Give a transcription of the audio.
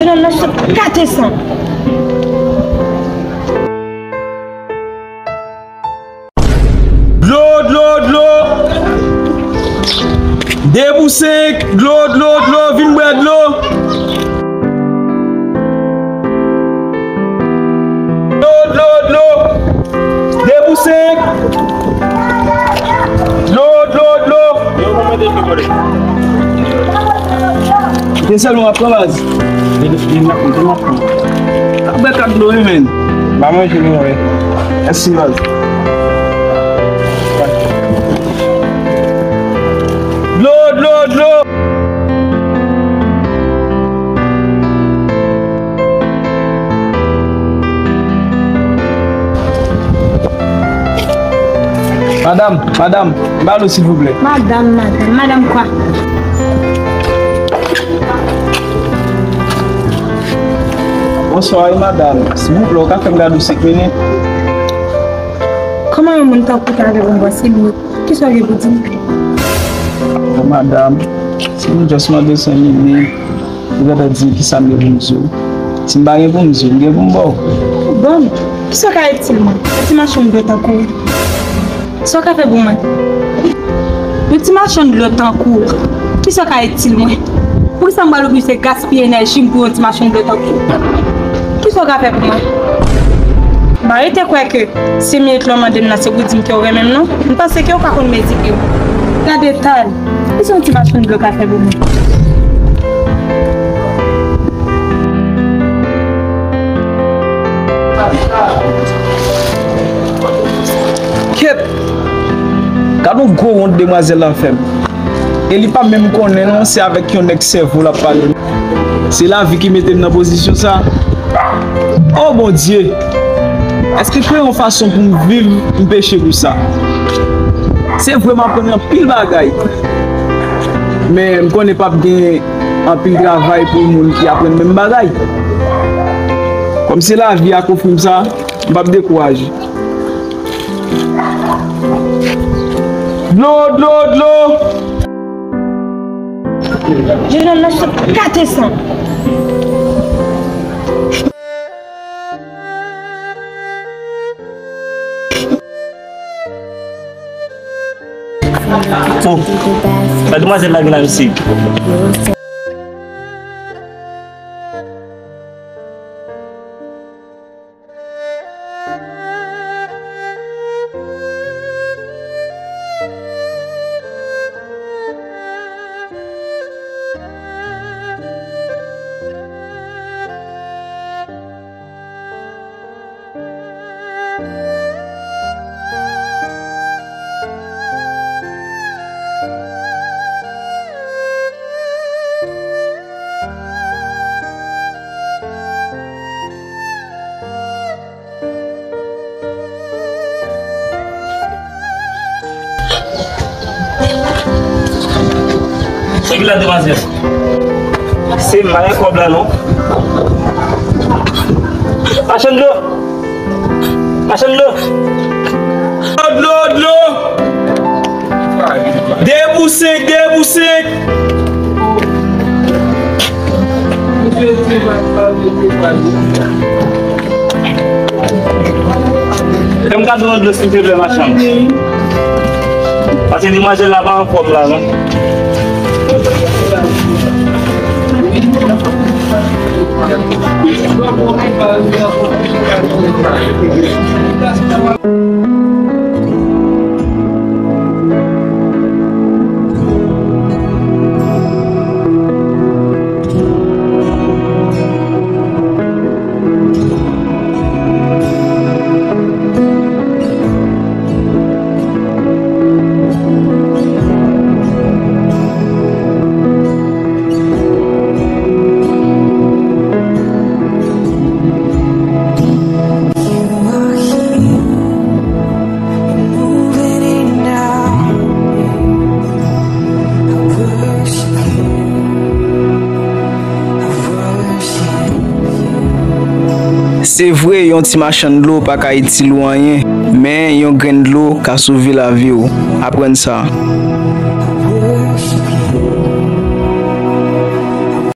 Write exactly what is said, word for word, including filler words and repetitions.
Nan sot kate san. Dlo, dlo, dlo! De pou senk! Dlo, dlo, dlo! Vin bwè dlo! Dlo, dlo, dlo! De pou senk! Dlo, dlo, dlo! Yo, kòman te fè kòlè? Te sèlman ap pran baz. Ap bwè kat dlo, wi, men. Pa manje, non, wi. Mèsi, baz. Dlo, dlo, dlo! Madam, madam, ba dlo, silvouplè. Madam, madam, madam kwa? Bonswa, wi, madam. Silvouplè, ou ka fè m gade w senk minit? Kòman yon moun tankou w ta vle pou m bò senk minit? Kisa w gen pou di m? Bon, madam, si m just mande w senk minit, ou gentan di m kisa m gen pou m di w. Si m pa gen pou m di w, m gen pou m ba w. Bon, kisa w ka itil mwen? Yon ti machann dlo tankou w. Sa w ka fè pou mwen? Yon ti machann dlo tankou w, kisa w ka itil mwen? Poukisa m pral oblije gaspiye enèji m pou yon ti machann dlo tankou w? Kisa w ka fè pou mwen? M pa rete kwè ke senk minit la w mande m nan se pou di m ke w renmen m, non. M panse ke w pa konn mezire w. Gade tan l. Kisa yon ti machann dlo ka fè pou mwen? Kèt! Gad yon gwo wont demwazèl la fè m. E li pa menm konnen non, se avèk yon nèg sèvo l ap pale. Se lavi ki mete m nan pozisyon sa. O Bondye! Èske gen yon fason pou m viv, m peche pou sa? Se vre, m aprann anpil bagay. Men m konnen p ap gen anpil travay pou moun ki aprann menm bagay. Kòm se lavi a k ofri m sa, m p ap dekouraje. Dlo, dlo, dlo! Jenòm nan sot kate san. Oh, sa demwazèl la gen la, mesye. Epi la, demwazèl. Se m, pa gen kòb la, non. Machann dlo. Machann dlo. Dlo, dlo. De pou senk, de pou senk. Fè m kado yon dlo, silvouplè, machann. Paske demwazèl la pa anfòm la, non. Se vre, yon ti machann dlo pa ka itil ou anyen, men yon grenn dlo ka sove lavi w. Aprann sa.